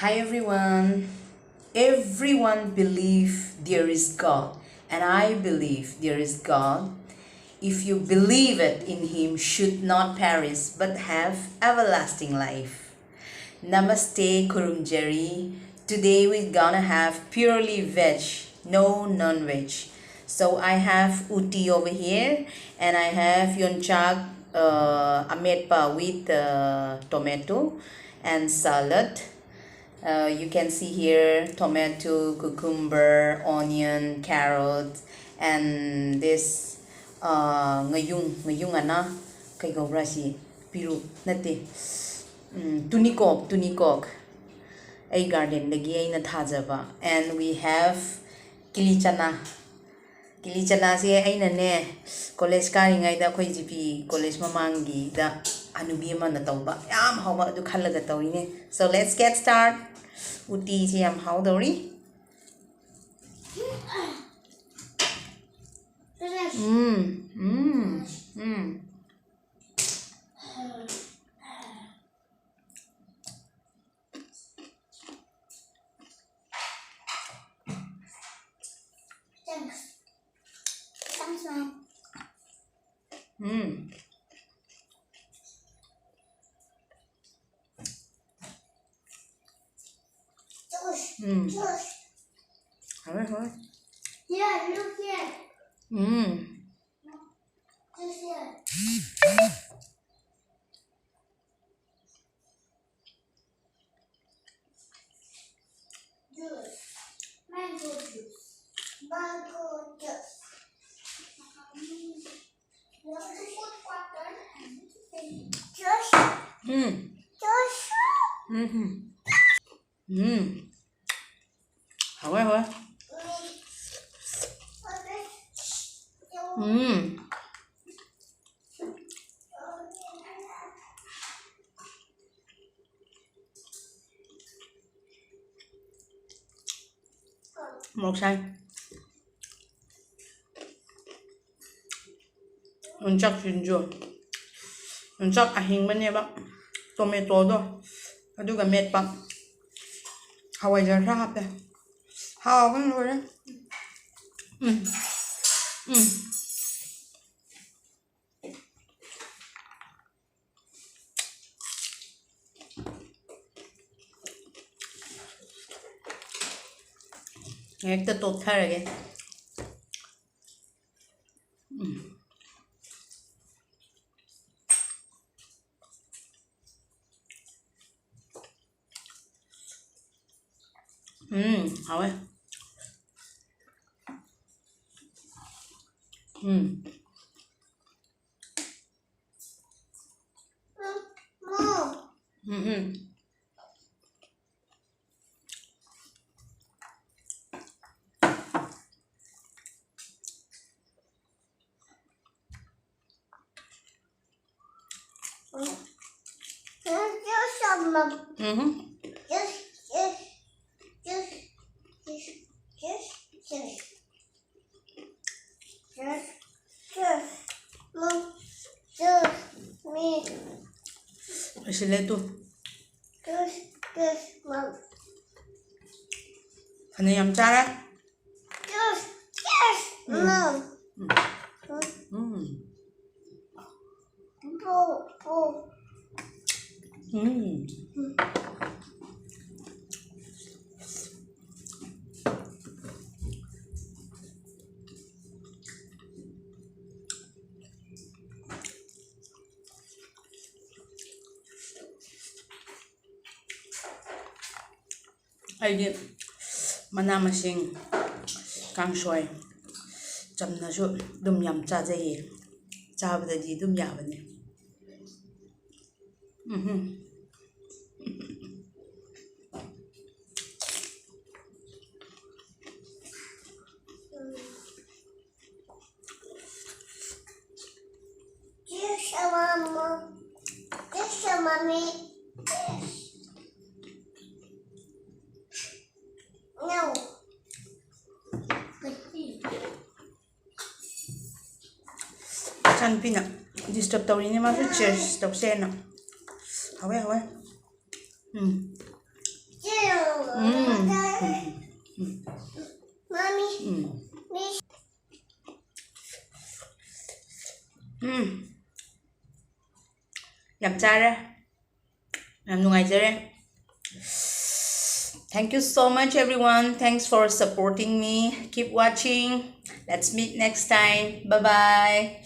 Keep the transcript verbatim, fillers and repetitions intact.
Hi everyone. Everyone believe there is God, and I believe there is God. If you believe it in him, should not perish but have everlasting life. Namaste, Khurumjari. Today we're gonna have purely veg, no non-veg. So I have uti over here, and I have yonchak, uh, ametpa with, uh, tomato and salad. Uh, you can see here tomato, cucumber, onion, carrot, and this, uh, ngayung, ngayung ana, kaikobra si, peru, natte, mm, tunikok, tunikok. Ei garden dagi eina thāzāba. And we have kili chana. Kili chana se einane, college kāringaida akhoi G P College mamanggi da hannubimana tauba. Yamhaoba, adu khalaga tauine. So let's get start. Uti se yamhaodaori. Mm, mm, mm. Thanks. Thanks, ma'am. Mm. Juice. Mm. Juice. Hoi, hoi. Yeah, look here. Mm. Juice here. Juice. Mango juice. Mango juice. You have to put water and juice. Mm. Juice. Mm-hmm. Mm. Hoi, hoi. Mm. Morok sai. Yonchak singju. Yonchak ahingmaneba. Tomato do. Aduga metpa. Hawaijar khara hape. Haokan lore. Mm. Mm. Hekta tokthārage. Mm. Mm, haowe. Mm. Mm-hmm. Mm-hmm. Asile tu. Khana yamchāra? Mm. Mm. Mm. Aidi mana masing, kangshoi, chamnasu dum yamchāzaiye. Chābadadi dum yābane. Mm-hmm. Chanpina disturb taurini masu, cheers tausena. Haowe, haowe. Hmm. Mm. Mm. Mm. Yam chāra. Yam nungaijara. Thank you so much, everyone. Thanks for supporting me. Keep watching. Let's meet next time. Bye bye.